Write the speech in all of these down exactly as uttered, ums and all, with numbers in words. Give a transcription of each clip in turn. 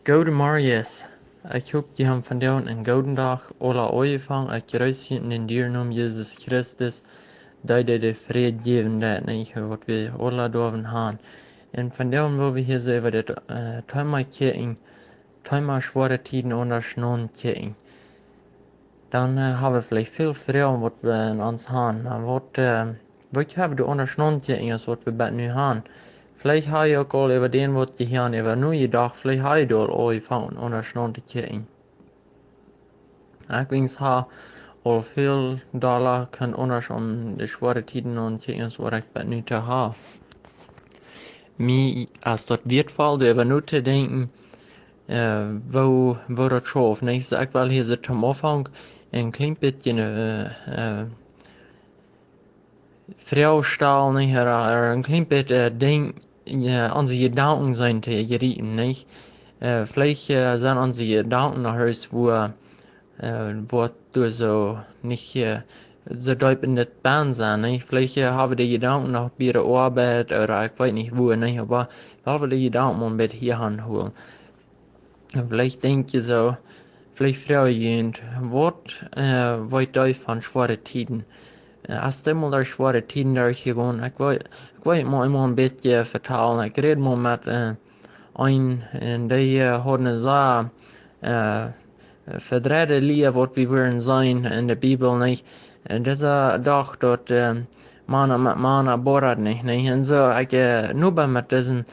Goodemorjes. Ekj hop, jie haben vondoag een gooden Dach aula aunjefongen. Ekj jreess junt en dän dieren Nomen Jesus Christus, dee, dee de Fräd jäwen deit, nich, waut wie aula derwen haben. Un vondoag well wie hia soo äwa dit, äh, Thema kjikjen, Thema schwoare Tieden aundasch nonkjikjen. Dan, äh, haben wie veleicht väl Froagen, waut wie en ons haben. Na, waut, äh, waut haben wie aundasch nonkjikjen, aus waut wie bat nu haben? Veleicht hab jie uk aul äwa dän, waut jie hia äwa nu jedocht, veleicht hab jie aul aunjefongen, aundasch nonkjikjen. Ekj weens hab aul väl dolla kunt aundasch aun de schwoare Tieden nonkjikjen, aus waut ekj bat nu to haben. Mie es daut wieetvoll, doaräwa notodenkjen, äh, woo, woo daut schauft, nich? Soo, ekj well hia soo toom Aunfank een kjlien bät, äh, äh, Froag stalen, nich? Ooda, ooda een kjlien bät, äh, Dinkj, jo, onse Jedanken sent to jerieten, nich? Äh, veleicht, äh, sent onse Jedanken noch irjentwua, äh, waut doa soo nich, äh, soo deep en dit benn sent, nich? Veleicht, äh, haben wie de Jedanken noch bie de Oabeit ooda ekj weet nich wua, nich? Oba wie wellen de Jedanken mol een bät hia aunhoolen. Un veleicht denkj jie soo, veleicht froag jie junt, waut, äh, weet jie von schwoare Tieden? Äh, hast du mol derch schwoare Tieden derchjegonen? Ekj well, ekj well mol eemol een bät vetalen. Ekj räd mol met, äh, een, un dee, äh, haud eene sea, äh, vedreide Lia, waut wie wudden sajen en de Bibel, nich? Un dise docht daut, äh, Mana met Mana boarat nich, nich? Un soo, ekj, äh, nobad met disen,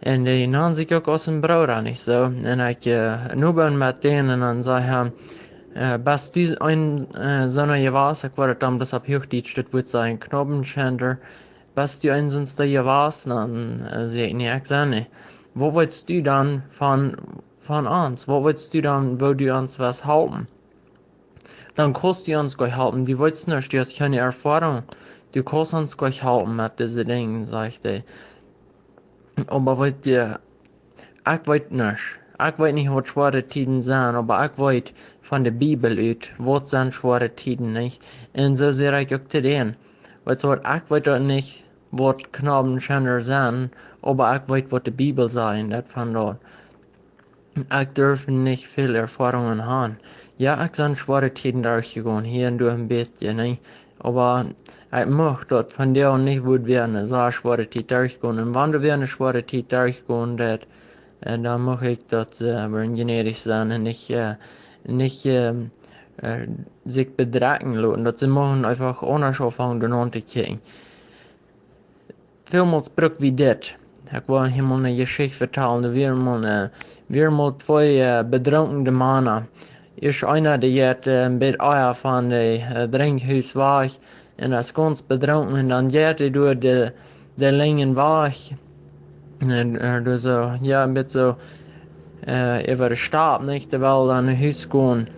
un dee nand sikj uk aus een Brooda, nich soo? Un ekj, äh, nobad met dän un dan säd hee, äh, best du een, äh, soona jewast, ekj wudd daut dan bloos opp Huachdietsch daut Wuat sajen, Knabenschänder, best du een soona jewast? Dan, äh, säd ekj, nä, ekj sie nich. Waut weetst du dan von, von ons? Waut weetst du dan, woo du ons wurscht halpen? Dan kaust du ons goanich halpen. Du weetst nuscht, du hast kjeene Erfoarunk. Du kaust ons goanich halpen met dise Dinja, sajcht hee. Oba weetst du, ekj weet nich. Ekj weet nich, waut schwoare Tieden sent, oba ekj weet von de Bibel ut, waut sent schwoare Tieden, nich? Un soo saj ekj uk to dän. Weetst du waut, ekj weet daut nich, waut Knabenschänder sent, oba ekj weet, waut de Bibel sajcht, daut von doa. Ekj durf nich väl Erfoarunk haben. Jo, ekj sie schwoare Tieden derchjegonen, hia un doa een bät, nä? Oba ekj mucht daut vondoag nich wudd wäa soo schwoare Tiet derchgonen. Un wan doa wäa soo schwoare Tiet derchgonen, daut, äh, dan mucht ekj daut, äh, wellen gnädich sennen un nich, äh, nich, äh, äh, sikj bedrekjen loten. Daut see muchten eefach aundasch aunfangen, doa nontokjikjen. Välmols bruck wie dit. Ekj well hia mol eene Jeschicht vetalen. Doa wieren mol, äh, wieren mol twee, äh, bedrunkne Mana. Ieescht eena, dee jeit, äh, een bät ea von de, äh, Drinkhus wajch un es gaunz bedrunken. Un dan jeit hee doa de, de Lenj wajch. Un, äh, doa soo, jo, een bät soo, äh, äwa de Stap, nich, dee well dan no Hus gonen.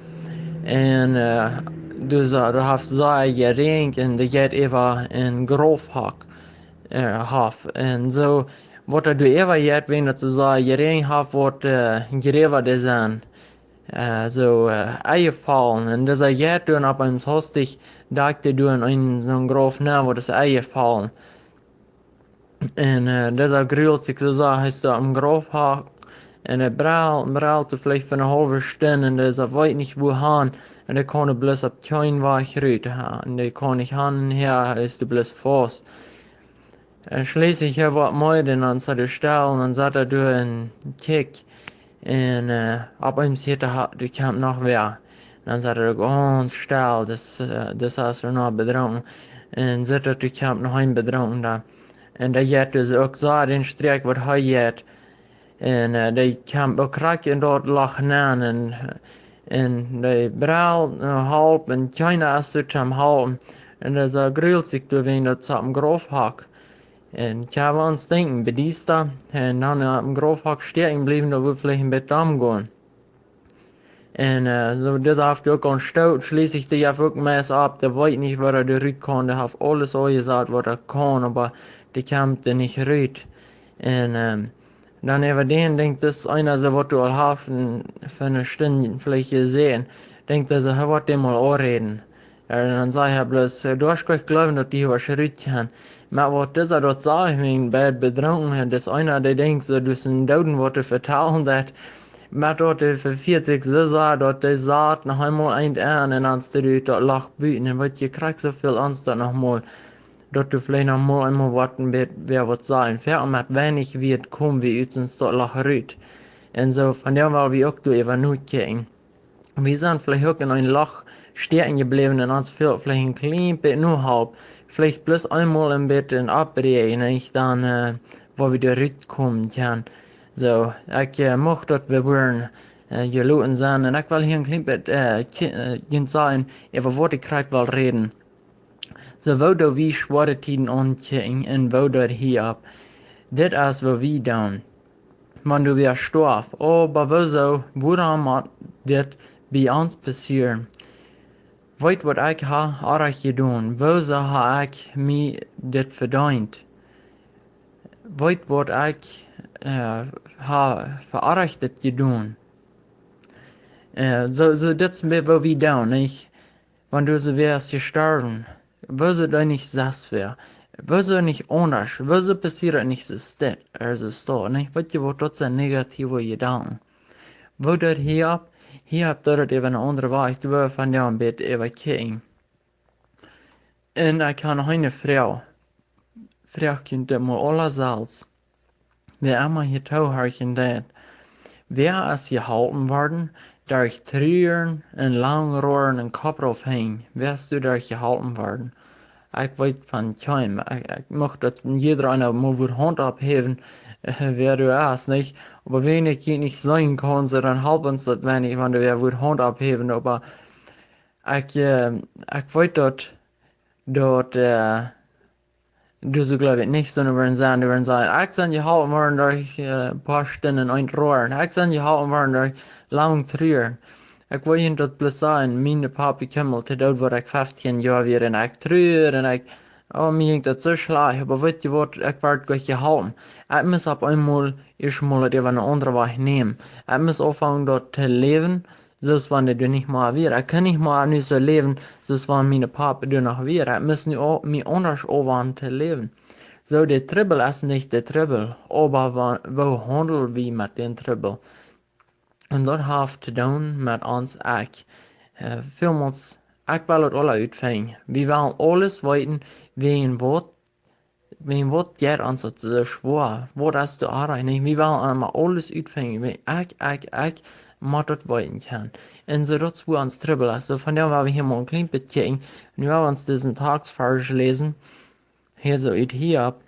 Un, äh, doa soo, doa haft sea jeräajent un dee jeit äwa een Graufhoff, äh, Hoff. Un soo, waut doa doa äwa jeit, wan daut soo sea jeräajent haft, woat, äh, Jräwa doa sennen, äh, soo, äh, enjefollen. Un dee jeit doa opp eemol hastich, doa doa en een, soon Grauf nenn, woat es enjefollen. Un, äh, dee grult sikj soo sea, hee steit opp een Graufhoff. Un hee brelt, brelt veleicht fa eene haulwe Stund un hee weet nich wua han. Un hee kaun bloos opp kjeen Wajch rut. Un hee kaun nich han un häa, hee es doa bloos faust. Un schlieslich hee woat meed un dan sat hee stell un dan sat hee doa un kjikjt. Un, äh, opp eemol hieet hee, doa kjemt noch wäa. Dan sat hee gaunz stell, dis, äh, dis es uk noch bedrunken. Un sitt daut doa kjemt noch een Bedrunkna. Un dee jeit dus uk soo dän Strakj waut hee jeit. Un, äh, dee kjemt uk krakjt en daut Loch nenn. Un, un dee brelt, äh, halpt un kjeena es doa toom halpen. Un dee soo grult sikj doa, wan daut soo opp een Graufhoff. Un ekj kaun ons denkjen, bediesta, un dan opp een Graufhoff stäakjen bliewen, daut wudd veleicht een bät domm gonen. Un, äh, soo, dis haft uk aun Stoot, schlieslich dee haft uk meist opp, dee weet nich, woo hee doa rut kaun, dee haft aules aunjesat, waut hee kaun, oba dee kjemt doa nich rut. Un, ähm, dan äwa dän denkjt dis eena soo, waut doa aul haft, fa eene Stund veleicht jeseenen, denkjt hee soo, hee woat dän mol aunräden. Jo, un dan sajcht hee bloos, äh, du hast goanich jejleeft, daut du hia wurscht rut kjennen. Oba waut dis doa sajcht, wan hee bie daut bedrunken es, dis eena, dee denkjt soo, daut es een Dooda, waut hee vetalen deit. Met daut dee vefieet sikj soo sea, daut dee saut noch eemol eent aun un dan steit daut Loch buten. Un weet jie, krakjt soo väl ons daut noch mol, daut du veleicht noch mol eemol waut een bät wäa waut sajen. Väl met weinich Wieed komen wie ut ons daut Loch rut. Un soo, von doa well wie uk doa äwa nokjikjen. Wie sent veleicht uk en een Loch stäakjen jebläwen un ons fält veleicht een kjlien bät no Help. Veleicht bloos eemol een bät en Opprieech, nich? Dan, äh, wua wie doa rutkomen kjennen. Soo, ekj, äh, mucht daut wie woaren, äh, jeloten sennen. Un ekj well hia een kjlien bät, äh, kje-, äh, junt sajen, äwa waut ekj krakjt well räden. Soo, woo doo wie schwoare Tieden aunkjikjen un woo doo Hiob? Dit es waut wie doonen. Wan du wia stoafst, oba wuarom, wuarom mott dit bie ons passieren? Weet waut ekj ha orrajcht jedonen? Wuarom ha ekj mie dit vedeent? Weet waut ekj, äh, ha veorrajchtet jedonen? Äh, soo, soo, dit es mea waut wie doonen, nich? Wan du soo wieescht jestorwen, wuarom dee nich sest wia? Wuarom nich aundasch? Wuarom passieet nich soo dit, ea soo daut, nich? Weet jie waut, daut sent negative Jedanken. Woo deit Hiob? Hiob deit daut äwa een aundren Wajch, doa von doa een bät äwa kjikjen. Un ekj ha noch eene Froag. Froag junt daut mol aula selfst. Wäa emma hia toohorchen deit, wäa es jeholpen worden derch Truren un lang roaren un Kopp rauf henjen? Wäa es doa derch jeholpen worden? Ekj weet von kjeenem. Ekj, ekj mucht daut jieda eena mol wudd Haunt opphäwen, äh, wäa doa es, nich? Oba wan ekj junt nich seenen kaun, soo dan halpt ons daut weinich, wan doa wäa wudd Haunt opphäwen. Oba ekj, äh, ekj weet daut, daut, äh, du soo jleew ekj nich, sonda wie woaren sajen, wie woaren sajen, ekj sie jeholpen worden derch, äh, een poa Stunden eent roaren. Ekj sie jeholpen worden derch lang truaren. Ekj well junt daut bloos sajen, mien Pap kjeem aul to Doot, wua ekj feftieen Joa wia, un ekj truad, un ekj, oh, mie jinkj daut soo schlajcht, oba weet jie waut, ekj wort goot jeholpen. Ekj must opp eemol ieescht mol daut äwa een aundren Wajch nämen. Ekj must aunfangen daut to läwen, soo aus wan daut nich mea wia. Ekj kunn nich mea nu soo läwen, soo aus wan mien Pap doa noch wia. Ekj must nu au-, mie aundasch aunwanen to läwen. Soo, de Trubbel es nich de Trubbel, oba wa-, woo haundel wie met dän Trubbel? Un daut haft to doonen met ons Ekj. Äh, välmols, ekj well daut aula utfinjen. Wie wellen aules weeten, wäajen waut wäajen waut jeit ons daut soo schwoa? Waut es doa orrajcht, nich? Wie wellen emma aules utfinjen. Wie, ekj, ekj, ekj mott daut weeten kjennen. Un soo daut es wua ons Trubbel es. Soo von doa woa wie hia mol een kjlien bät kjikjen. Nu woa wie ons disen Textvarsch läsen. Hia soo ut Hiob,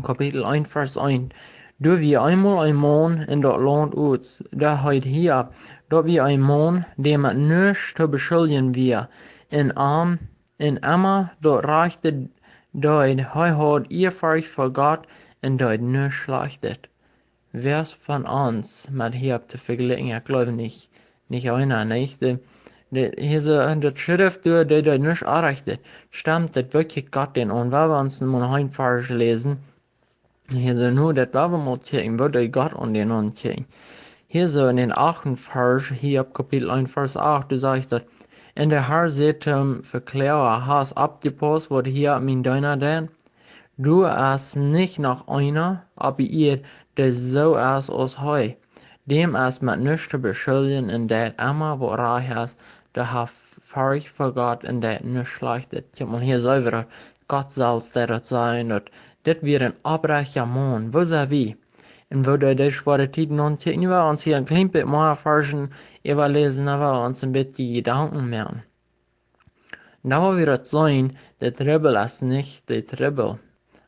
Kapitel eent, Varsch eent. Doa wia eemol een Maun en daut Launt Uz. Dee heet Hiob. Daut wia een Maun, dee met nuscht to beschuljen wia. Un am un emma daut Rajchte deed. Hee haud Ieaforcht fa Gott un deed nuscht Schlajchtet. Wäa es von ons met Hiob to vejlikjen? Ekj jleew nich, nich eena, nich? De, de, hia soo, un daut Schreft doa, dee deed nuscht Orrajchtet. Stemt daut werkjlich Gott dän aun? Woa wie ons mol noch een Varsch läsen. Hia soo, nu, daut woa wie mol kjikjen, woo dee Gott aun dän aunkjikjt. Hia soo en dän achten Varsch, hia opp Kapitel eent, Varsch acht, doa sajcht daut: "Un de Har säd to dän Vekloaga: Hast oppjepaust, waut Hiob, mien Deena, deed? Doa es nich noch eena opp de Ieed, dee soo es aus hee. Däm es met nuscht to beschuljen un deit emma, waut rajcht es, dee haft Forcht fa Gott un deit nuscht Schlajchtet." Kjikj mol, hia soo wia daut, Gott selfst deed daut sajen, daut dit wia een opprechta Maun. Woo sent wie? Un woo dee dee schwoare Tieden aunkjikjt. Nu woa wie ons hia een kjlien bät mea Varschen äwaläsen, dan woa wie ons een bät Jedanken moaken. Dan woa wie daut seenen, de Trubbel es nich de Trubbel,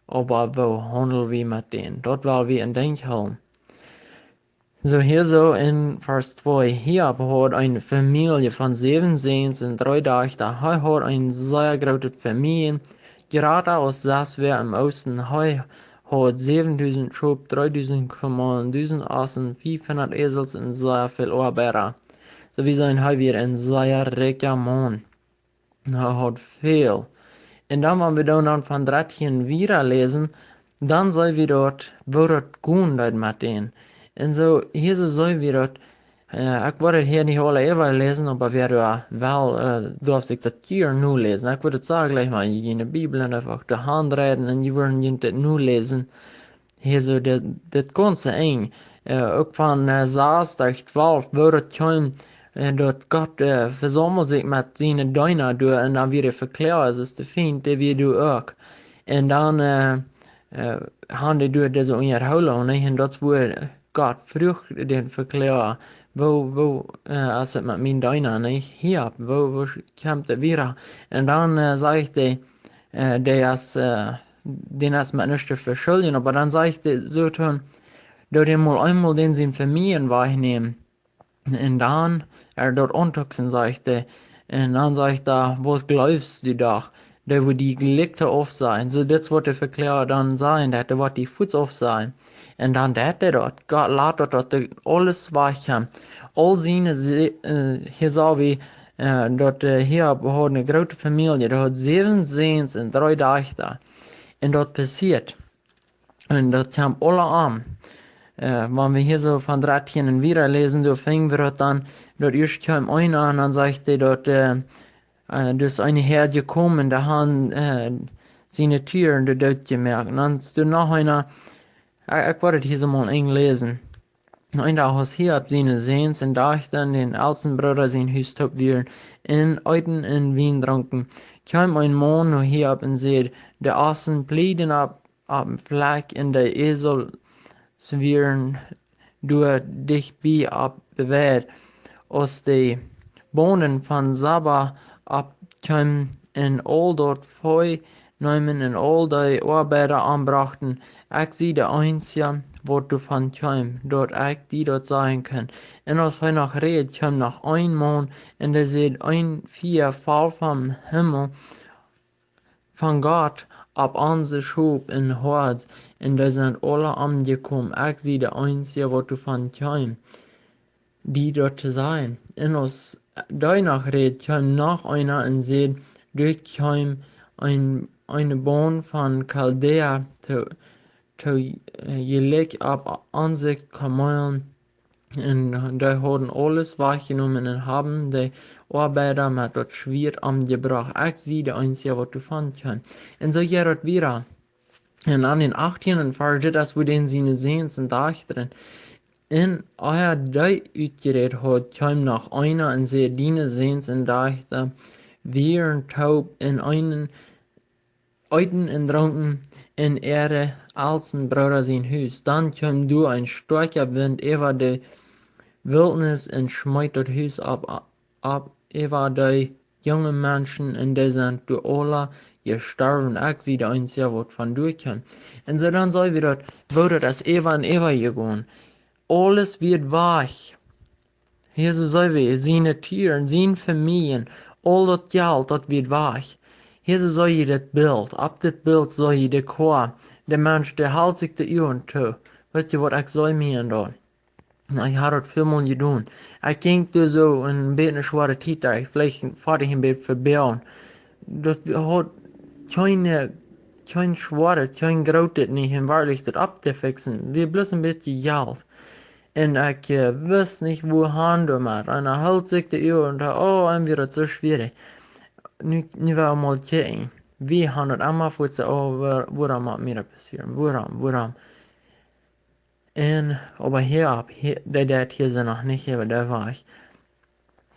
oba woo haundel wie met dän? Daut woa wie em Denkj hoolen. Soo, hia soo en Varsch twee. Hiob haud eene Famielje von säwen Säns un dree Dajchta. Hee haud eene sea groote Famielje, jrata aus sest wäa em Oosten. Hee haud säwendusent Schop, dreedusent Kamelen, dusent Ossen, fiefhundat Äsels un sea väl Oabeida. Soo, wie seenen, hee wia een sea rikja Maun. Hee haud väl. Un dan, wan wie dan, dan von dartieen wieda läsen, dan seenen wie doa, woo daut gonen deed met dän. Un soo, hia soo seenen wie daut, äh, ekj woa daut hia nich aula äwaläsen, oba wäa doa well, äh, darf sikj daut hia noläsen. Ekj wudd daut sajen, jlikj mol june Bibel un eefach de Haunt dreien un jie wudden junt daut noläsen. Hia soo, dit, dit gaunze Enj, uk von sas derch twalf, woo daut kjeem, daut Gott vesaumeld sikj met siene Deena doa un dan wia de Vekloaga, es de Fient, dee wia doa uk. Un dan han dee doa dise Unjahoolunk, nich? Un daut wia, Gott fruach dän Vekloaga: Woo, woo es et met mien Deena, nich, Hiob? Woo, woo kjemt et wieda? Un dan sajcht dee, dee es, dän es met nuscht to veschuljen, oba dan sajcht dee soo to am: Doo dän mol eemol dän siene Famielje wajchnämen, un dan, ea daut auntookjst, sajcht dee. Un dan sajcht hee: Waut jleefst du doch, dee woat die jlikj aufsajen? Soo, dit woat de Vekloaga dan sajen, daut dee woat die fuaz aufsajen. Un dan deit hee daut. Gott lat daut, daut aules wajchkjemt. Aul siene, hia saj wie, daut Hiob haud ne groote Famielje, dee haud säwen Säns un dree Dajchta. Un daut passieet. Un daut kjemt aula om. Wan wie hia soo von dartieen un wieda läsen, doa finj wie daut dan, daut ieescht kjeem eena un dan sajcht dee daut, dus eene Häad jekomen, dee han siene Tieren doot jemoakt. Un dan es doa noch eena, ekj woa daut hia soo mol enj läsen. Een Dach, aus Hiob siene Säns un Dajchta en dän elsten Brooda sien Hus toop wieren un eeten un Wien drunken, kjeem een Maun no Hiob un säd: De Ossen plieden opp, opp dän Flakj un de Äsels wieren doa dicht bie opp de Weid. Aus de Bonen von Saba oppkjeemen un aul daut Vee neemen un aul dee Oabeida ombrochten, ekj sie de eensja, waut doavon kjeem, daut ekj die daut sajen kunn. Un aus hee noch räd, kjeem noch een Maun, un dee säd: Een Fia foll vom Himmel, von Gott, opp onse Schop un Hoads, un dee sent aula omjekomen. Ekj sie de eensja, waut doavon kjeem, die daut to sajen. Un aus dee noch räd, kjeem noch eena un säd: Doa kjeem eene, eene Bon von Chaldäa to, to, jelikj opp onse Kameelen, un dee hauden aules wajchjenomen un haben de Oabeida met daut Schwieet omjebrocht. Ekj sie de eensja, waut doavon kjeem. Un soo jeit daut wieda. Un aun dän achtienden Varsch, dit es wua dän siene Säns un Dajchta. Un ea dee utjerät haud, kjeem noch eena un säd: Diene Säns un Dajchta wieren toop en eenen eeten un drunken en äaren elsten Brooda sien Hus. Dan kjeem doa een stoakja Wint äwa de Wiltnis un schmeet daut Hus opp, opp äwa de junge Menschen, un dee sent doa aula jestorwen. Ekj sie de eensja, waut doavon kjeem. Un soo dan saj wie daut, woo daut es äwa un äwa jegonen. Aules wia wajch. Hia soo saj wie, siene Tieren, siene Famielje, aul daut Jelt, daut wia wajch. Hia soo saj wie dit Bilt, opp dit Bilt saj wie de Koa, de Mensch, dee helt sikj de Uagen too. Weet jie waut, ekj saj mie en dan, ekj ha daut väl mol jedonen. Ekj jinkj doa soo een bät ne schwoare Tiet derch, veleicht foat ekj een bät vebäajen. Daut haud kjeene, kjeen schwoaret, kjeen grootet nich, un werkjlich daut opptofixen, wia bloos een bät Jelt. Un ekj wist nich, wua han doamet. Un dan helt sikj de Uagen un daut, oh, un wia daut soo schwierich. Nu, nu woa wie mol kjikjen. Wie han daut emma fuaz, oh, wuarom mott mie daut passieren? Wuarom, wuarom? Un, oba Hiob, dee deit hia soo noch nich äwa de Wajch.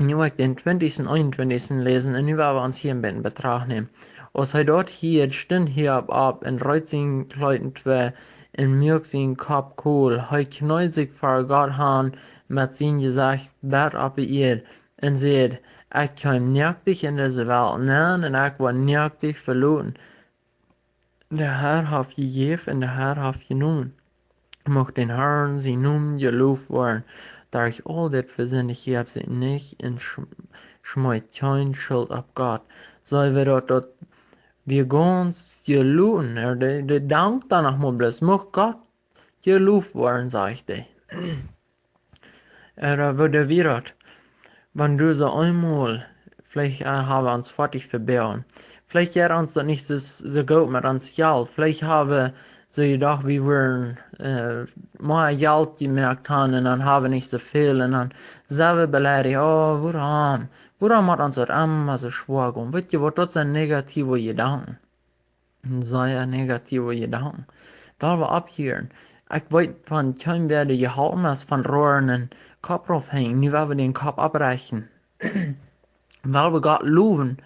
Nu woa ekj dän twintichsten, eenuntwintichsten läsen, un nu woa wie ons hia een bät en Betracht nämen. Aus hee daut hieed, stunt Hiob opp un reet sien Kjleet entwei un muak sien Kopp kol. Hee kjneed sikj ver Gott han met sien Jesecht bat opp de Ieed un säd: Ekj kjeem noakt en dise Welt nenn un ekj woa noakt veloten. De Herr haft jejäft un de Herr haft jenomen. Mucht dän Herrn sien Nomen jeloft woaren. Derch aul dit vesindicht Hiob sikj nich un schmeet kjeen Schult opp Gott. Saj wie daut, daut wia gaunz jeloten, de, de dankt dan noch mol bloos. Mucht Gott jeloft woaren, sajcht hee. Ea woo dee wia daut, wan du soo eemol, veleicht ha wie ons foadich vebäajen. Veleicht jeit ons daut nich soo goot met ons Jelt. Veleicht ha wie soo jedocht, wie wudden mea Jelt jemoakt han un dan ha wie nich soo väl un dan sent wie beleidicht. Oh, wuarom? Wuarom mott ons daut emma soo schwoa gonen? Weet jie waut, daut sent negatiewe Jedanken. Sea negatiewe Jedanken. Daut wie opphieren. Ekj weet von kjeen wäa dee jeholpen es von roaren un Kopp rauf henjen. Nu woa wie dän Kopp opprechten. Woa wie Gott lowen.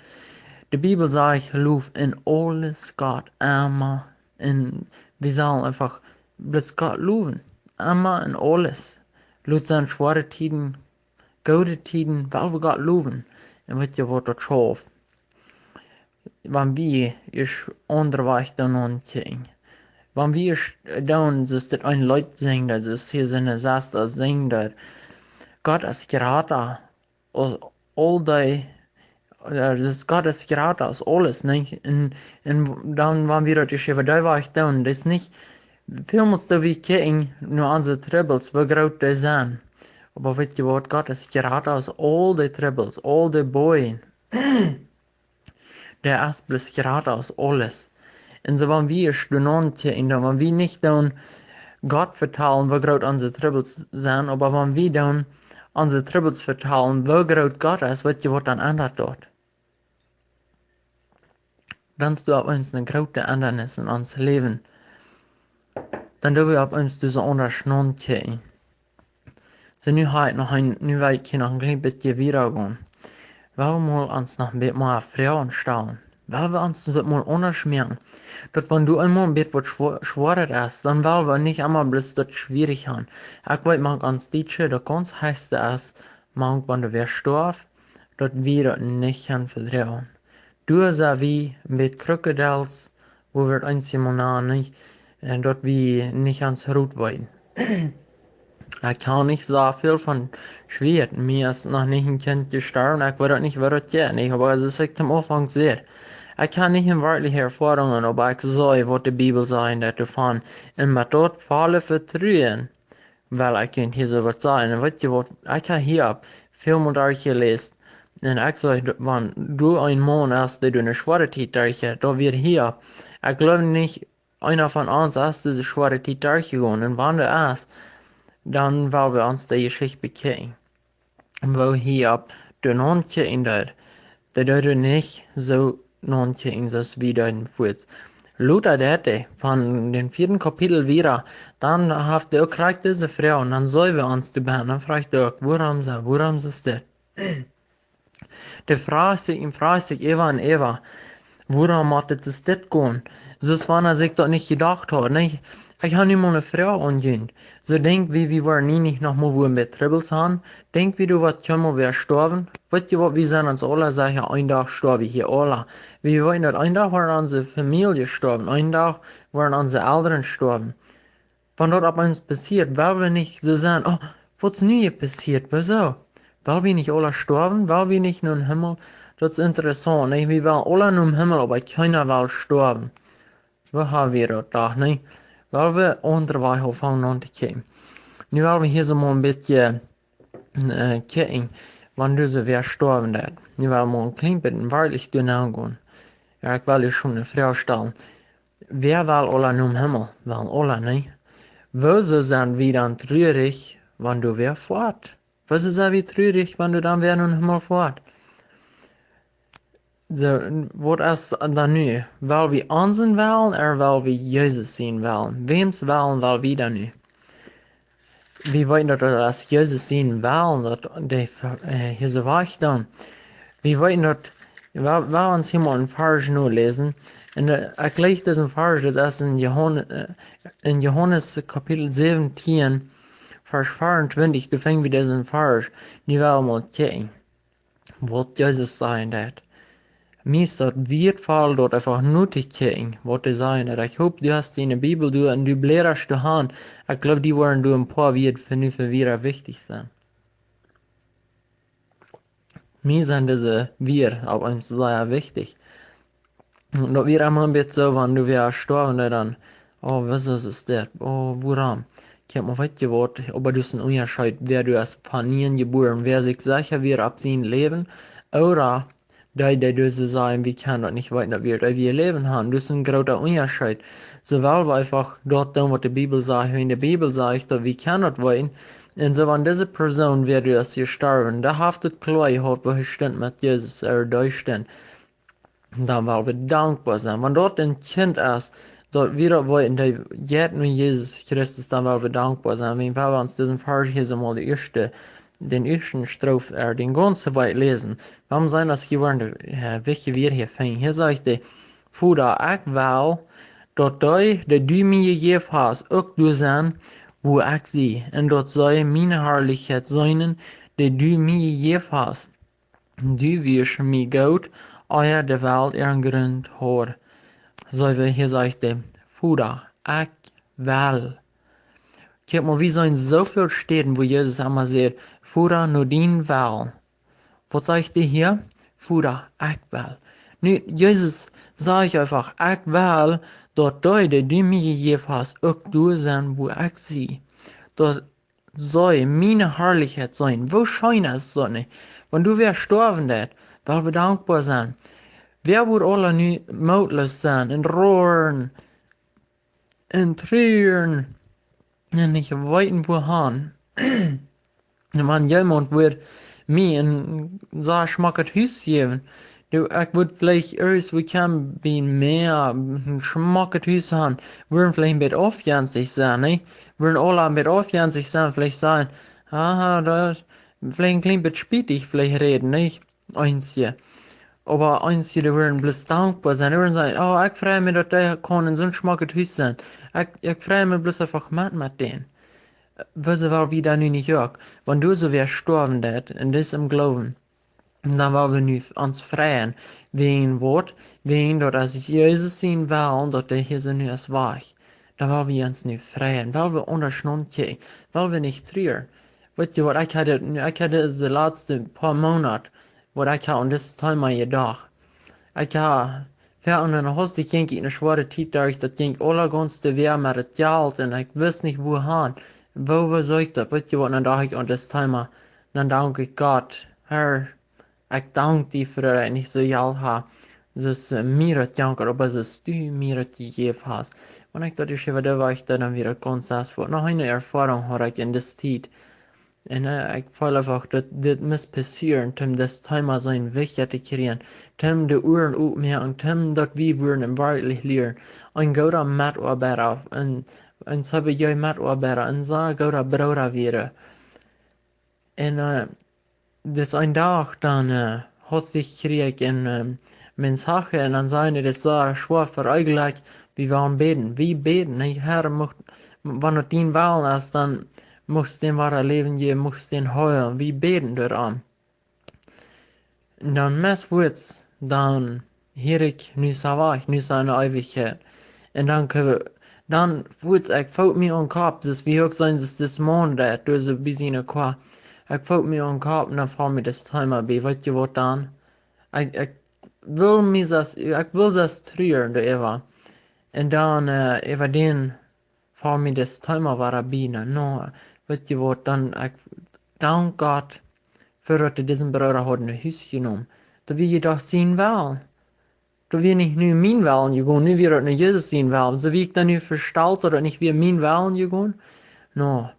De Bibel sajcht: Low en aules Gott, emma. Un wie sellen eefach bloos Gott lowen. Emma en aules. Lot sennen schwoare Tieden, goode Tieden, woa wie Gott lowen. Un weet jie waut, daut schauft? Wan wie ieescht aundre Wajch doonen aunjehen. Wan wie ieescht doonen, soo aus dit een Leet sinjt, daut es hia sien Sesta sinjt, daut Gott es jrata aus aul dee, äh, daut Gott es jrata aus aules, nich? Un, un dan, wan wie daut ieescht äwa dee Wajch doonen, daut es nich, välmols doo wie kjikjen no onse Trubbels, woo groot dee sent. Oba weet jie waut, Gott es jrata aus aul dee Trubbels, aul dee Boajen. Dee es bloos jrata aus aules. Un soo, wan wie ieescht doonen aunjehen, dan, wan wie nich doonen Gott vetalen, woo groot onse Trubbels sent, oba wan wie doonen onse Trubbels vetalen, woo groot Gott es, weet jie waut, dan endat daut. Dan es doa opp eemol eene groote Endanis en ons Läwen. Dan doo wie opp eemol soo aundasch aunjehen. Soo, nu ha ekj noch een, nu well ekj hia noch een kjlien bät wieda gonen. Woa wie mol ons noch een bät mea Froagen stalen. Woa wie ons daut mol aundasch moaken. Daut wan doa eemol een bät waut schwo-, schwoaret es, dan woa wie nich emma bloos daut schwierich haben. Ekj weet, mank ons Dietsche, daut gaunz heechste es, mank wan wäa stoaft, daut wie daut nich kjennen vedroagen. Doa sent wie een bät Krokodils, woo wie daut eenjemol nanen, nich? Un daut wie nich ons Rot weeten. Ekj kaun nich soo väl von schwieren. Mie es noch nich een Kjint jestorwen. Ekj weet daut nich, woo daut jeit, nich? Oba soo aus ekj aum Aunfank säd, ekj hab nich eene werkjliche Erfoarunk, oba ekj see waut de Bibel sajcht, daut doavon. Un met daut volle Vetruen well ekj junt hia soo waut sajen. Un weet jie waut, ekj hab hia väl mol derchjeläst. Un ekj saj, daut wan doa een Maun es, dee doa eene schwoare Tiet derchjeit, daut wia hia. Ekj gloow nich, eena von ons es dise schwoare Tiet derchjegonen. Un wan doa es, dan well wie ons dee Jeschicht bekjikjen. Woo hia opp dän Nonkje en dee, dee deed nich soo Nonkje en soo aus wie doonen fuaz. Lota deed dee von dän vieeden Kapitel wieda, dan haft hee uk krakjt dise Froag, un dan sell wie ons doa bennen, dan froagt hee uk, wuarom soo, wuarom es dit? Dee froagt sikj un froagt sikj äwa un äwa, wuarom mott et soo dit gonen? Soo aus wan hee sikj daut nich jedocht haud, nä? Ekj hab nu mol eene Froag aun junt. Soo denkj wie, wie woaren nie nich noch mol wua met Trubbels han? Denkj wie, du woascht kjeenmol wada stoawen? Weet jie waut, wie sent ons aula secha, een Dach stoaw wie hia aula. Wie weeten daut een Dach woat onse Famielje stoawen, een Dach woaren onse Elren stoawen. Wan daut opp eemol passieet, well wie nich soo sennen, oh, waut es nu hia passieet, wuarom? Well wie nich aula stoawen, well wie nich nom Himmel? Daut es interessaunt, nä? Wie wellen aula nom Himmel, oba kjeena well stoawen. Woo ha wie daut doch, nä? Well wie aundre Wäaj aunfangen auntofangen. Nu well wie hia soo mol een bät, äh, kjikjen, wan du soo wada stoawen deist. Nu well wie mol een kjlien bät werkjlich doa nenn gonen. Jo, ekj well hia schwoa eene Froag stalen. Wäa well aula nom Himmel? Well aula, nä? Wuarom sent wie dan trurich, wan du wada foascht? Wuarom sent wie trurich, wan du dan wada nom Himmel foascht? Soo, waut es dan nu? Well wie onsen Wellen, ooda well wie Jesus sienen Wellen? Wäms Wellen well wie dan nu? Wie weeten daut, daut es Jesus sienen Wellen, daut dee, äh, hia soo wajch dan. Wie weeten daut, well, well wie ons hia mol een Varsch noläsen. Un, äh, ekj läs disen Varsch, daut es en Johan-, äh, en Johanes Kapitel säwentieen, Varsch veeauntwintich, doa finj wie disen Varsch. Nu well wie mol kjikjen, waut Jesus sajen deed. Mie es daut wieetvoll, daut eefach nu to kjikjen, waut hee sajen deed. Ekj hop, du hast diene Bibel doa un du blädascht doa han. Ekj gloow, dee woaren doa een poa Wieed fa nu fa wada wichtich sennen. Mie sent dise Wieed opp eemol sea wichtich. Daut wia emma een bät soo, wan du wada stoawen deist dan, oh, wuarom es dit? Oh, wuarom? Kjikj mol, weet jie waut, oba daut es een Unjascheet, wäa doa es von nie jebuaren, wäa sikj secha wia opp sien Läwen, ooda dee, dee doa soo sajen, wie kjennen daut nich weeten, daut wie daut eewje Läwen han. Daut es een groota Unjascheet. Soo well wie eefach daut doonen, waut de Bibel sajcht, wan de Bibel sajcht, daut wie kjennen daut weeten. Un soo, wan dise Persoon wia doa es jestorwen, dee haft et kloa jehaut, woo hee stunt met Jesus, ooda dee stunt. Dan well wie dankboa sennen. Wan daut een Kjint es, daut wie daut weeten, daut jeit nu Jesus Christus, dan well wie dankboa sennen. Wan wie ons disen Varsch hia soo mol de ieeschte, dän ieeschten Stroof, äh, dän gaunzen wiet läsen, dan seenen wie hia woaren de, äh, wichtje Wieed hia finjen. Hia sajcht hee: Voda, ekj well, daut dee, dee du mie jejäft hast, uk doa sent, wua ekj sie, un daut see miene Harlichkjeit seenen, dee du mie jejäft hast. Du wieescht mie goot, ea de Welt äaren Grunt haud. Soo aus hia sajcht hee: Voda, ekj well. Kjikj mol, wie seenen soo väl Städen, wua Jesus emma sajcht: Voda, no dien Wellen. Waut sajcht hee hia? Voda, ekj well. Nu, Jesus sajcht eefach: Ekj well, daut dee, dee du mie jejäft hast, uk doa sent, wua ekj sie. Daut see miene Harlichkjeit seenen. Woo scheen es daut nich? Wan du wäa stoawen deist, well wie dankboa sennen. Wäa wudd aula nu mootloos sennen un roaren un truaren un nich weeten, wua han? Wan jemaunt wudd mie een sea schmocket Hus jäwen, du, ekj wudd veleicht irjentwua kjennen bie mie een schmocket Hus han, wudden veleicht een bät aufjenstich sennen, nä? Wudden aula een bät aufjenstich sennen, veleicht sajen: Aha, daut es veleicht een kjlien bät spietich, veleicht räden, nä? Eenje. Oba eenje, dee wudden bloos dankboa sennen. Dee wudden sajen: Oh, ekj frei mie, daut ekj kaun en soon schmocket Hus sennen. Ekj, ekj frei mie bloos eefach met, met dän. Woo well wie dan nu nich uk? Wan du soo wäa stoawen deist, un daut em Gloowen, dan well wie nu ons freien. Wäajen waut? Wäajen daut es Jesus sien Wellen, daut dee hia soo nu es wajch. Dan well wie ons nu freien. Well wie aundasch nodenkjen. Well wie nich truaren. Weetst du waut, ekj haud, ekj haud dise latste poa Moonat, waut ekj haud aun dit Thema jedocht. Ekj haud, jo, un dan haud ekj, jinkj ekj eene schwoare Tiet derch, daut jinkj aula gaunz de Wäaj met daut Jelt un ekj wist nich, wua han. Woo, woo saul ekj daut? Weetst du waut, dan docht ekj aun dit Thema. Dan dank ekj Gott: Herr, ekj dank die fa daut ekj nich soo Jelt haud, soo aus, äh, mie daut jankat, oba soo aus du mie daut jejäft hast. Wan ekj daut ieescht äwa de Wäakj deed, dan wia daut gaunz aundasch. Noch eene Erfoarunk haud ekj en dise Tiet. Un, äh, ekj feeld eefach, daut dit must passieren, om dit Thema soo wichtich to kjrieen, om de Uaren opmoaken, om daut wie wudden werkjlich lieren. Een gooda Metoabeida, een, een sea gooda Metoabeida, een sea gooda Brooda wia. Un, äh, dis een Dach dan, äh, haud ekj jekjräajen een, äh, Mensaje, un dan säd hee: Daut es sea schwoa fa junt, wie wellen bäden. Wie bäden, nä, Herr, mucht, wan daut dien Wellen es, dan muchst du dän wada Läwen jäwen, muchst du dän heelen. Wie bäden doaromm. Un dan meist wuats, dan hia ekj: Nu es hee wajch, nu es hee enne Eewichkjeit. Un dan kje-, dan wuats, ekj foot mie aum Kopp, daut wia uk soo, daut dis Maun, daut doa soo bie siene Koa. Ekj foot mie aum Kopp un dan foll mie dit Thema bie. Weetst du waut dan? Ekj, ekj wull mie sest, ekj wull sest truaren doaräwa. Un dan, äh, äwa dän foll mie dit Thema wada bie, nä, nä, weetst du waut, dan ekj dank Gott fa daut hee disen Brooda haud no Hus jenomen. Daut wia jedocht sien Wellen. Daut wia nich nu mien Wellen jegonen, nu wia daut no Jesus sien Wellen. Soo wia ekj dan nu vestalt, daut daut nich wia mien Wellen jegonen? Nä,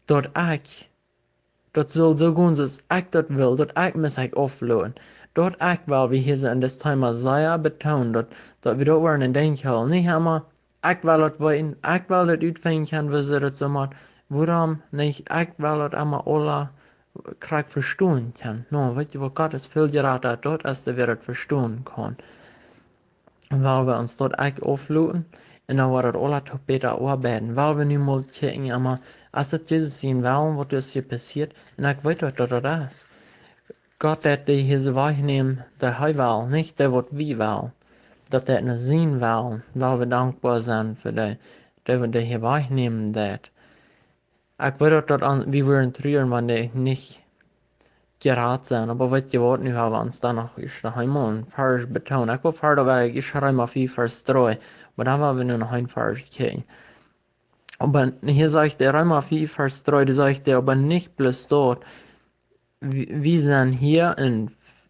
daut ekj, daut sull soo gonen soo aus ekj daut wull, daut ekj mie aufloten. Daut ekj, well wie hia soo en dit Thema sea betoonen, daut, daut wie daut woaren en Denkj hoolen. Nich emma: Ekj well daut weeten, ekj well daut utfinjen kjennen, woo see daut soo moakt. Wuarom nich? Ekj well daut emma aula krakjt vestonen kjennen. Nä, weetst du waut, Gott es väl jrata, daut es dee, wäa daut vestonen kaun. Well wie ons daut uk aufloten, un dan woat daut aula too bäta oabeiden. Well wie nu mol kjikjen emma, es daut Jesus sien Wellen, waut dis hia passieet? Un ekj weet daut, daut daut es. Gott, daut dee hia soo wajchnämen, daut hee well, nich daut, waut wie wellen. Daut daut no sien Wellen, well wie dankboa sennen fa dee, daut dee hia wajchnämen deed. Ekj weet daut, daut aun, wie wudden truaren, wan dee nich jerat sent. Oba weetst du waut, nu ha wie ons dan noch ieescht noch eemol een Varsch betoonen. Ekj well wieda, well ekj ieescht Reema fief Varsch dree, oba dan well wie nu noch een Varsch kjikjen. Oba hia sajcht hee, Reema fief Varsch dree, doa sajcht hee: Oba nich bloos daut, wie, wie sent hia un f-,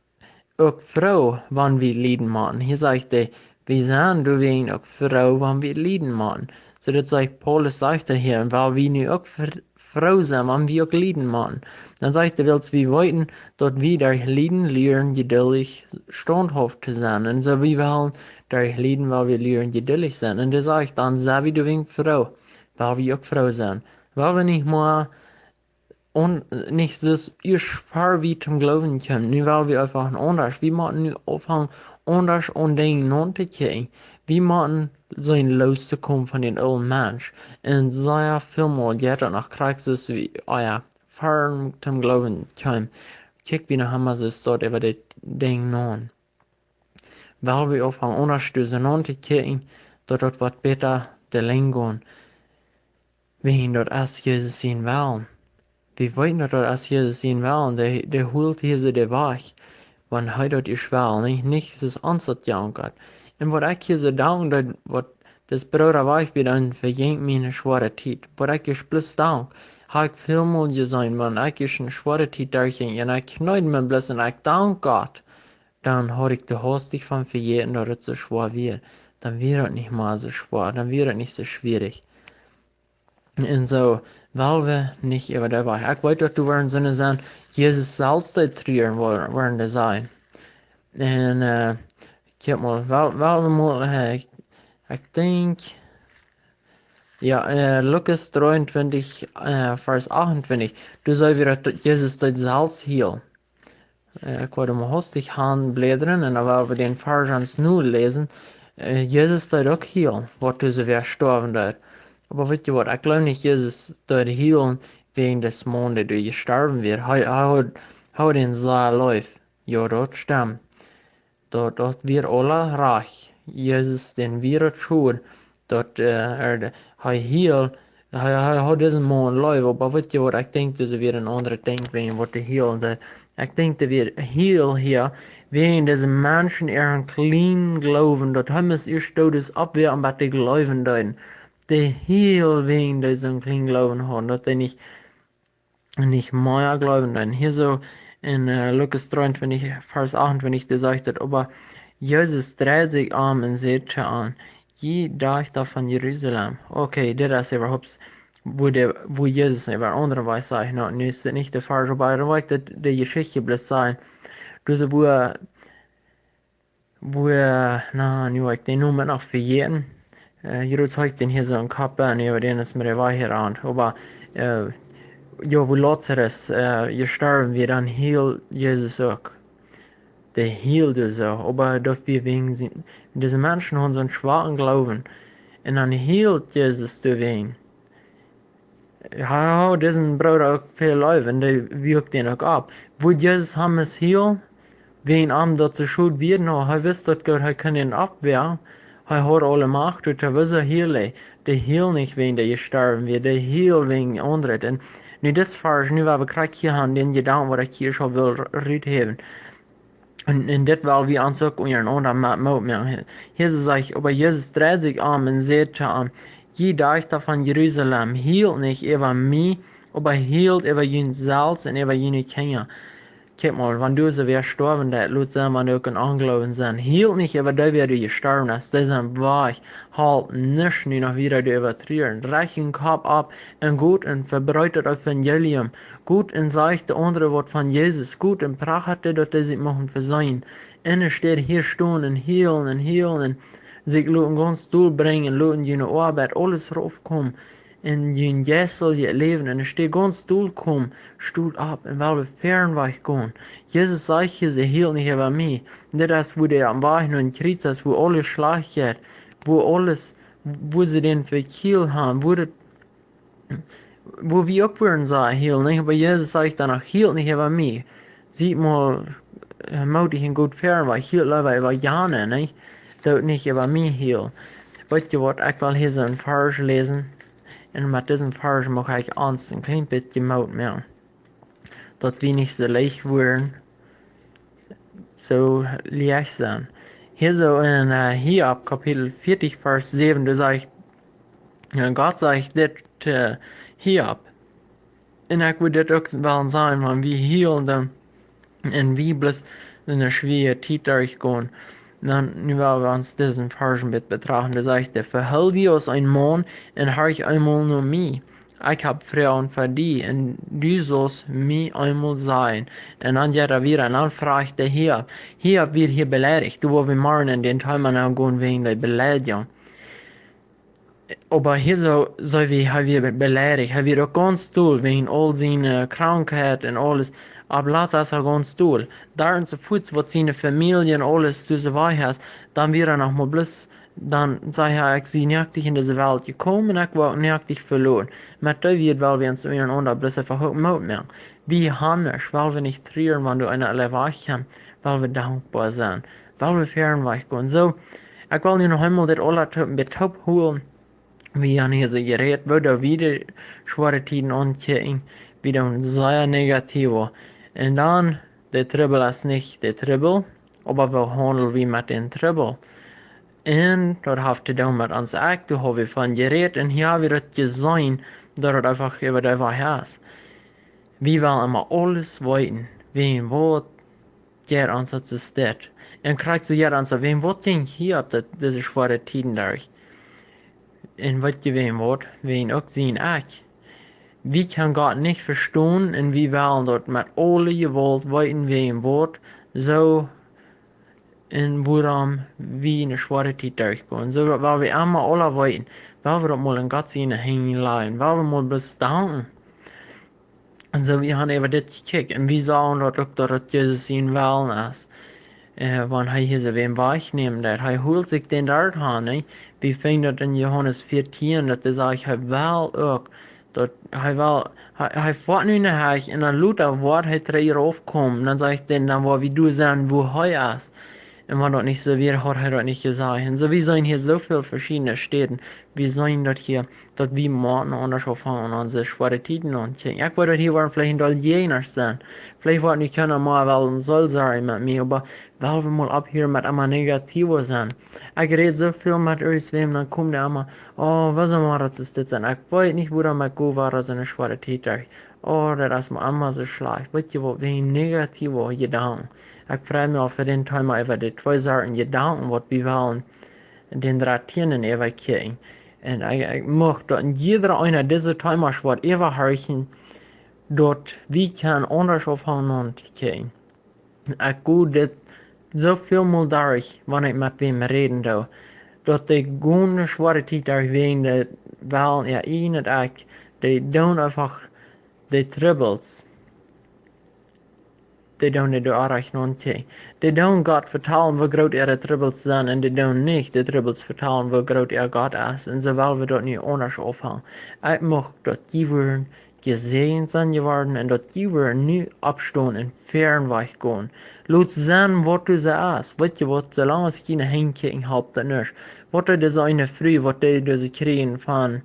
uk froo, wan wie lieden motten. Hia sajcht hee, wie sent doawäajen uk froo, wan wie lieden motten. Soo daut sajcht, Paulus sajcht hia, un well wie nu uk fr-, froo sennen, wan wie uk lieden motten. Dan sajcht de Welt, wie weeten, daut wie derch Lieden lieren, jeduldich, staunthauft to sennen. Un soo wie wellen derch Lieden, well wie lieren, jeduldich sennen. Un dee sajcht, dan sent wie doawäajen froo, well wie uk froo sennen. Well wie nich mea un nich soo ieescht ver wie toom Gloowen kjeemen. Nu well wie eefach aundasch. Wie motten nu aunfangen, aundasch aun Dinja nauntokjikjen. Wie motten seenen loos to komen von dän oolen Mensch. Un sea väl mol jeit daut noch krakjt soo aus wie, ah jo, ver toom Gloowen kjeemen. Kjikj, wie noch emma soo stoakj äwa dit Dinj naun. Well wie aunfangen aundasch to seenen, nauntokjikjen, daut daut woat bäta de Lenj gonen. Wäajen daut es Jesus sien Wellen. Wie weeten, daut daut es Jesus sien Wellen. Dee, dee hilt hia soo de Wajch, wan hee daut es well, nich, nich soo aus ons daut jankat. Un waut ekj hia soo dank, daut waut dis Brooda wajch wia, dan vejinj mie eene schwoare Tiet. Waut ekj hia bloos dank, hab ekj väl mol jeseenen, wan ekj hia eene schwoare Tiet derchjinkj, un ekj kjneed mie bloos un ekj dank Gott, dan haud ekj de Hast von vejäten, daut et soo schwoa wia. Dan wia et nich mea soo schwoa, dan wia et nich soo schwierich. Un soo, well wie nich äwa dee Wajch. Ekj weet, daut doa woaren Sinden sennen, Jesus selfst deed truren, woa-, woaren dee sajen. Un, äh, kjikj mol, well, well wie mol, äh, ekj, ekj denkj, jo, äh, Lukas dreeuntwintich, äh, Varsch achtuntwintich, doa sajcht daut, daut Jesus deed selfst hielen. Äh, ekj wull mol hastich han bläden un dan woa wie dän Varsch ons nu läsen. Äh, Jesus deed uk hielen, waut dise wäa stoawen deed. Oba weet jie waut, ekj gleew nich, Jesus deed hielen wäajen dis Maun, dee doa jestorwen wia. Hee, hee haud, hee haud dän sea leef. Jo, daut stemt. Daut, daut wia aules rajcht. Jesus, dän wia et schod, daut, äh, hee, hee hield, hee, hee haud disen Maun leef, oba weet jie waut, ekj denkj, daut wia een aundret Dinkj wäajen waut hee hield. Ekj denkj, daut wia hiel hia, wäajen dise Menschen äaren kjlienen Gloowen, daut hee must ieescht doot oppwäaken, bat dee jleewen deeden. Dee hield wäajen dee soon kjlienen Gloowen hauden, daut dee nich nich mea jleewen deeden. Hia soo en, äh, Lukas dreeuntwintich, Varsch achtuntwintich, doa sajcht et, oba Jesus dreid sikj om un säd to an: "Jie Dajchta von Jerusalem." Okay, dit es äwahaupt, woo de, woo Jesus äwa aundre Wajch sajcht. Nu, nu es dit nich de Varsch, oba ekj weet daut de Jeschicht bloos sajcht. Doa soo, woo woo, na, nu hab ekj dän Nomen noch vejäten. Äh, jrods hab ekj dän hia soo em Kopp, un äwa dän es mie de Wajch jerant. Oba, äh, jo, woo Lazarus, äh, jestorwen wia, dan hield Jesus uk. Dee hield soo, oba daut wia wäajen sien, dise Menschen hauden soon schwoaken Gloowen. Un dan hield Jesus doawäajen. Jo, disen Brooda uk väl leef, un dee wuak dän uk opp. Wudd Jesus am must hielen, wäajen am daut soo schod wia? Nu, hee wist daut goot, hee kunn dän oppwäaken. Hee haud aule Macht, doa to wisen, hiel hee. Dee hield nich wäajen dee jestorwen wia, dee hield wäajen aundret. Un nu dis Varsch, nu woa wie krakjt hia aun dän Jedanken, waut ekj hia aul well r-, ruthäwen. Un, un dit well wie ons uk unjarenaunda met Moot moaken. Hia sajcht, oba Jesus dreid sikj om un säd to an: "Jie Dajchta von Jerusalem, hielt nich äwa mie, oba hielt äwa junt selfst un äwa june Kjinja." Kjikj mol, wan du soo wäa stoawen deist, lot sennen, wan du uk en Ongloowen best, hield nich äwa dee, wäa doa jestorwen es, dee sent wajch, halpt nuscht nu noch wieda doaräwa truren. Rajcht dän Kopp opp un got un vebreet daut Evangelium. Got un sajcht de aundre waut von Jesus. Got un prachat, daut dee sikj muchten vesenen. Un enne Städ hia stonen un hielen un hielen un sikj loten gaunz dol brinjen, loten june Oabeit aules raufkomen. Un jun jeisteljet Läwen, enne Städ gaunz dol komen, stot opp un well wieda wajch gonen. Jesus sajcht hia, see hielt nich äwa mie. Dit es, woo dee aum Wajch no dän Kjriez es, woo aules schlajcht jeit, woo aules, woo see dän vekjielt haben, woo daut woo wie uk wudden sajen, hiel nich, oba Jesus sajcht dan noch: "Hielt nich äwa mie." Siet mol, äh, mootich un goot ver, wiels hielt leewa äwa jane, nich? Doot nich äwa mie hielen. Weet jie waut, ekj well hia soo een Varsch läsen. Un met disen Varsch mucht ekj ons een kjlien bät Moot moaken, daut wie nich soo leicht woaren, soo leicht sennen. Hia soo en, äh, Hiob, Kapitel vieetich, Varsch säwen, doa sajcht, jo, Gott sajcht dit, äh, Hiob. Un ekj wudd dit uk well sajen, wan wie hielen dan, un wie bloos en eene schwoare Tiet derchgonen. Dan, nu well wie ons disen Varsch een bät betrachten. Doa sajcht et: "Veheel die aus een Maun un horch eemol no mie. Ekj hab Froagen fa die un du saust mie eemol sajen. Un dan jeit hee wieda un dan frajcht hee Hiob. Hiob wia hia beleidicht. Du, woa wie morjen en dän Teema nenn gonen wäajen de Beleidjunk. Oba hia soo, soo wia hee wia beleidicht. Hee wia uk gaunz dol wäajen aul siene Krankheit un aules. Opp latst es hee gaunz dol. Doa en soo fuats waut siene Famielje un aules, du, soo wia hee, dan wia hee noch mau bloos, dan säd hee: Ekj sie noaktich en dise Welt jekomen un ekj woa noaktich veloten. Met dee Wieed well wie ons unjarenaunda bloos eefach uk Moot moaken. Wie haben, well wie nich truren, wan doa eena aules wajch kjemt, well wie dankboa sennen, well wie fäaren wajch gonen. Soo, ekj well nu noch eemol dit aula toop, bie toop hoolen. Wie haben hia soo jerät, woo doa wie de schwoare Tieden aunkjikjen, wie doonen sea negativo. Un dan, de Trubbel es nich de Trubbel, oba woo haundel wie met dän Trubbel? Un daut haft to doonen met ons Akj, doa hab wie von jerät, un hia hab wie daut jeseenen, daut daut eefach äwa de Wajch es. Wie wellen emma aules weeten, wäajen waut jeit ons daut soo steit. Un krakjt soo jeit ons, wäajen waut jinkj Hiob daut, dise schwoare Tieden derch? Un weet jie wäajen waut? Wäajen uk sien Akj. Wie kjennen Gott nich vestonen un wie wellen daut met aule Jewault weeten, wäajen waut, soo, un wuarom wie ne schwoare Tiet derchgonen. Soo daut well wie emma aula weeten, well wie daut mol en Gott siene Henj lajen, well wie mol bloos danken. Un soo, wie haben äwa dit jekjikjt un wie sagen daut uk, daut daut Jesus sien Wellen es. Wan hee hia soo wäm wajch nämen deit, hee hoolt sikj dän doa han, nä? Wie finjen daut en Johanes vieetieen, daut hee sajcht, hee well uk, daut hee well, hee, hee foat nu no Hecht un dan lota woat hee trigj rauf komen. Dan sajcht dee, dan woa wie doa sennen, wua hee es. Un wan daut nich soo wia, haud hee daut nich jesajcht. Un soo, wie seenen hia soo väl veschiedne Städen. Wie seenen daut hia, daut wie motten aundasch aunfangen un onse schwoare Tieden aunkjikjen. Ekj weet daut hia woaren veleicht en Deel Jäajenasch sennen. Veleicht woat nu kjeena mea wellen soo sajen met mie, oba well wie mol opphieren met emma negativo sennen. Ekj räd soo väl met irjentwäm, dan komen dee emma: Oh, woo saul daut dit sennen? Ekj weet nich, woo daut met gonen woat, daut es ne schwoare Tiet derch. Oh, daut es mie emma soo schlajcht. Weet jie waut, wäajen negativo Jedanken. Ekj frei mie aul fa dän Teema äwa de twee Sorten Jedanken, waut wie wellen dän dartieen äwakjikjen. Un ekj, ekj mucht daut en jieda eena dise Teemasch woat äwahorchen, daut wie kjennen aundasch aunfangen to kjikjen. Ekj go dit soo väl mol derch, wan ekj met wäm räden doo, daut dee gonen ne schwoare Tiet derch wäajen dee wellen äa ieejnet Akj, dee doonen eefach de Trubbels, dee doonen dee doa rajcht aunkjikjen. Dee doonen Gott vetalen, woo groot äare Trubbels sent, un dee doonen nich de Trubbels vetalen, woo groot äa Gott es. Un soo well wie daut nu aundasch aunfangen. Ekj mucht daut jie wudden jesäajent sennen jeworden un daut jie wudden nu oppstonen un fäaren wajch gonen. Lot sennen waut du sajchst. Weet jie waut, soo lang aus jie no hinjen kjikjen, halpt daut nuscht. Waut deed dise eene Fru, waut deed dise kjrieen von,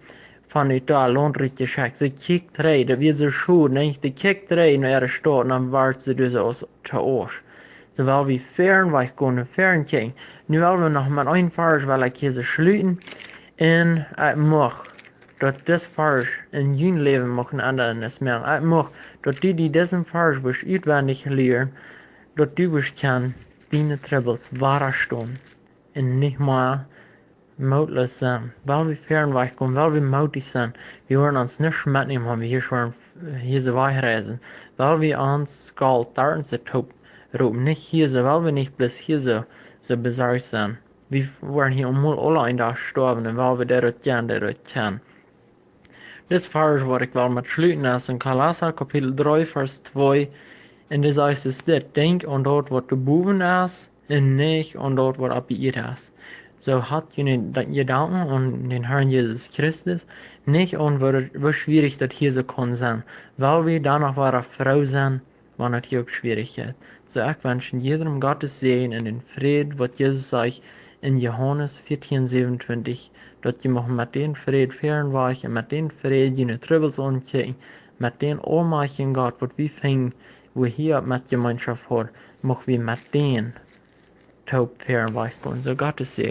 von ut daut Launt rutjeschekjt? See kjikjt trigj, daut wia soo schod, nä? Dee kjikjt trigj no äare Staut un dan wort see dise aus to Asch. Soo well wie fäaren wajch gonen un fäaren kjikjen. Nu well wie noch met een Varsch, well ekj hia soo schluten. Un ekj mucht daut dis Varsch en jun Läwen mucht ne Endrunk moaken. Ekj mucht daut du die disen Varsch wurscht utwendich lieren, daut du wurscht kjennen diene Trubbels wadastonen un nich mea mootloos sennen. Well wie fäaren wajch gonen, well wie mootich sennen. Wie woaren ons nuscht metnämen, wan wie hia sullen, hia soo wajch reisen. Well wie ons Golt doa soo toop roopen, nich hia soo, well wie nich bloos hia soo, soo besorcht sennen. Wie woaren hia emol aula een Dach stoawen un well wie daut kjennen, daut kjennen. Dis Varsch, waut ekj well met schluten, es en Kolossa Kapitel dree, Varsch twee. Un dee sajcht es dit: Denkjt aun daut, waut doa bowen es, un nich aun daut, waut opp de Ieed es. Soo haft june Jedanken aun dän Harn Jesus Christus, nich aun woo, woo schwierich daut hia soo kaun sennen. Well wie dan noch wada froo sennen, wan et hia uk schwierich es. Soo, ekj wensch jiedrem Gottes Säajen un dän Fräd, waut Jesus sajcht en Johanes vieetieen säwenuntwintich, daut jie muchten met dän Fräd fäaren wajch un met dän Fräd june Trubbels aunkjikjen, met dän aulmajchtjen Gott, waut wie finjen, woo hee met Jemeenschoft haft, mucht wie met dän toop fäaren wajch gonen. Soo, Gottes Säajen.